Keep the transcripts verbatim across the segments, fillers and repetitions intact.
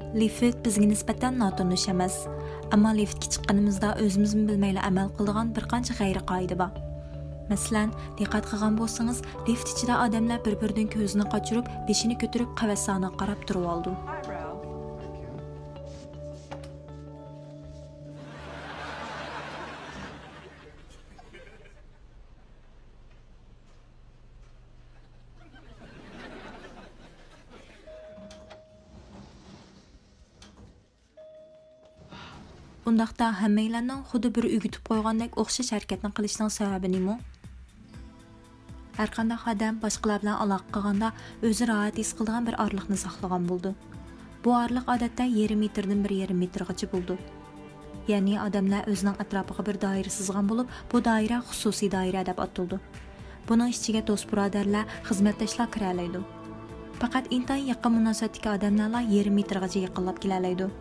لىفت بىزگە نىسبەتەن ناتونۇش ئەمەس. ئەمما لىفتكە چىققىنىمىزدا ئۆزىمىزمۇ بىلمەيلا ئەمەل قىلىدىغان بىر قانچە غەيرىي قائىدە بار. مەسىلەن، دىققەت قىلغان بولسىڭىز، لىفت ئىچىدە ئادەملەر بىر-بىرىدىن كۆزىنى قاچۇرۇپ، بېشىنى كۆتۈرۈپ، قەۋەتسانىغا قاراپ تۇرۇۋالىدۇ. ئۇنداقتا ھەممەيلەننىڭ خۇددى بىر ئۆگىتىپ قويغاندەك ئوخشاش ھەرىكەتنى قىلىشىنىڭ سەۋەبى نېمە؟ ھەرقانداق ئادەم باشقىلار بىلەن ئالاقە قىلغاندا ئۆزى راھەت ھېس قىلىدىغان بىر ئارىلىقنى ساقلىغان بولىدۇ. بۇ ئارىلىق ئادەتتە يېرىم مېتىردىن بىر يېرىم مېتىرغىچە بولىدۇ. يەنى ئادەملەر ئۆزىنىڭ ئەتراپىغا بىر دائىرە سىزغان بولۇپ، بۇ دائىرە خۇسۇسىي دائىرە دەپ ئاتىلىدۇ. بۇنىڭ ئىچىگە دوست-بۇرادەرلەر، خىزمەتداشلار كىرەلەيدۇ. پەقەت ئىنتايىن يېقىن مۇناسىۋەتتىكى ئادەملەرلا يېرىم مېتىرغىچە يېقىنلاپ كېلەلەيدۇ.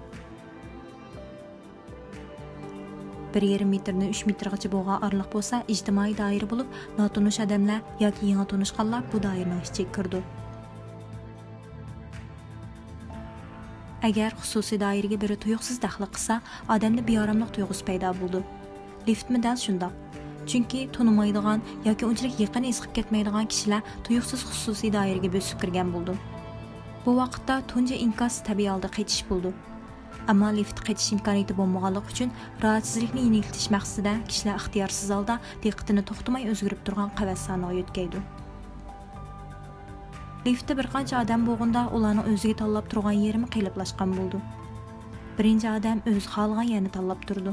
بىر يېرىم مېتىردىن ئۈچ مېتىرغىچە بولغان ئارىلىق بولسا ئىجتىمائىي دائىرە بولۇپ، ناتونۇش ئادەملەر ياكى يېڭى تونۇشقانلار بۇ دائىرىنىڭ ئىچىگە كىرىدۇ. ئەگەر خۇسۇسىي دائىرىگە بىرى تۇيۇقسىز دەخلى قىلسا، ئادەمدە بىئاراملىق تۇيغۇسى پەيدا بولىدۇ. لىفتمۇ دەل شۇنداق. چۈنكى تونۇمايدىغان ياكى ئۇنچىلىك يېقىن ھېس قىلىپ كەتمەيدىغان كىشىلەر تۇيۇقسىز خۇسۇسىي دائىرىگە بۆسۈپ كىرگەن بولىدۇ. بۇ ۋاقىتتا تۇنجى ئىنكاس تەبىئىي ھالدا قېچىش بولىدۇ. ئەمما لىفت قېچىش ئىمكانىيىتى بولمىغانلىقى ئۈچۈن، راھەتسىزلىكنى يېنىكلىتىش مەقسىتىدە كىشىلەر ئىختىيارسىز ھالدا دىققىتىنى توختىماي ئۆزگىرىپ تۇرغان قەۋەت سانىغا يۆتكەيدۇ. لىفتتا بىر قانچە ئادەم بولغىنىدا ئۇلارنىڭ ئۆزىگە تاللاپ تۇرغان يېرىمۇ قېلىپلاشقان بولىدۇ. بىرىنچى ئادەم ئۆزى خالىغان يەرنى تاللاپ تۇرىدۇ.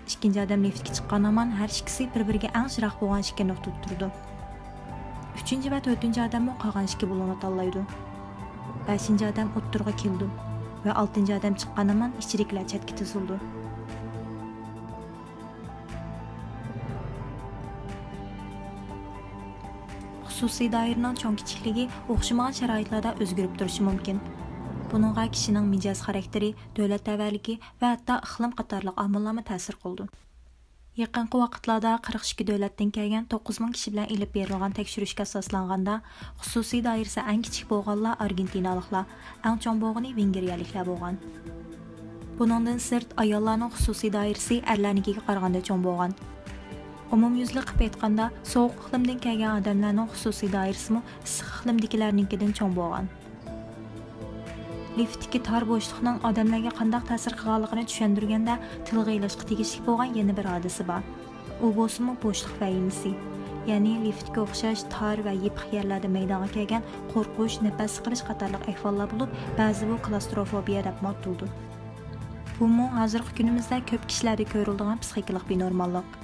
ئىككىنچى ئادەم لىفتكە چىققان ھامان ھەر ئىككىسى بىر-بىرىگە ئەڭ يىراق بولغان ئىككى نۇقتىدا تۇرىدۇ. ئۈچىنچى ۋە تۆتىنچى ئادەممۇ قالغان ئىككى بۇلۇڭنى تاللايدۇ. بەشىنچى ئادەم ئوتتۇرىغا كېلىدۇ ۋە ئالتىنچى ئادەم چىققان ھامان ئىچىدىكىلەر چەتكە تىزىلىدۇ. خۇسۇسىي دائىرىنىڭ چوڭ-كىچىكلىكى ئوخشىمىغان شارائىتلاردا ئۆزگىرىپ تۇرۇشى مۇمكىن. بۇنىڭغا كىشىنىڭ مىجەز خاراكتېرى، دۆلەت تەۋەلىكى ۋە ھەتتا ئىقلىم قاتارلىق ئامىللارمۇ تەسىر قىلىدۇ. يېقىنقى ۋاقىتلاردا قىرىق ئىككى دۆلەتتىن كەلگەن توققۇز مىڭ كىشى بىلەن ئېلىپ بېرىلغان تەكشۈرۈشكە ئاساسلانغاندا، خۇسۇسىي دائىرىسى ئەڭ كىچىك بولغانلار ئارگېنتىنالىقلار، ئەڭ چوڭ بولغىنى ۋېنگرىيەلىكلەر بولغان. بۇنىڭدىن سىرت، ئاياللارنىڭ خۇسۇسىي دائىرىسى ئەرلەرنىڭكىگە قارىغاندا چوڭ بولغان. ئومۇميۈزلۈك قىلىپ ئېيتقاندا، سوغۇق ئىقلىمدىن كەلگەن ئادەملەرنىڭ خۇسۇسىي دائىرىسىمۇ ئىسسىق ئىقلىمدىكىلەرنىڭكىدىن چوڭ بولغان. لىفتتىكى تار بوشلۇقنىڭ ئادەملەرگە قانداق تەسىر قىلغانلىقىنى چۈشەندۈرگەندە، تىلغا ئېلىشقا تېگىشلىك بولغان يەنە بىر ھادىسە بار. ئۇ بولسىمۇ بوشلۇق ۋەھىمىسى. يەنى لىفتكە ئوخشاش تار ۋە يېپىق يەرلەردە مەيدانغا كەلگەن قورقۇش، نەپەس سىقىلىش قاتارلىق ئەھۋاللار بولۇپ، بەزىدە بۇ كلاستروفوبىيە دەپمۇ ئاتىلىدۇ. بۇمۇ ھازىرقى كۈنىمىزدە كۆپ كىشىلەردە كۆرۈلىدىغان پسىخىكىلىق بىنورماللىق.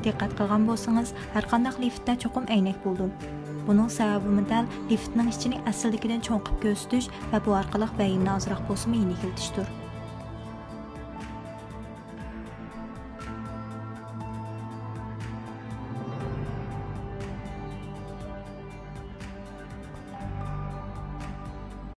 دىققەت قىلغان بولسىڭىز، ھەرقانداق لىفتتا چوقۇم ئەينەك بولىدۇ. بۇنىڭ سەۋەبىمۇ دەل لىفتنىڭ ئىچىنى ئەسلىدىكىدىن چوڭ قىلىپ كۆرسىتىش ۋە بۇ ئارقىلىق ۋەھىمىنى ئازراق بولسىمۇ يېنىكلىتىشتۇر.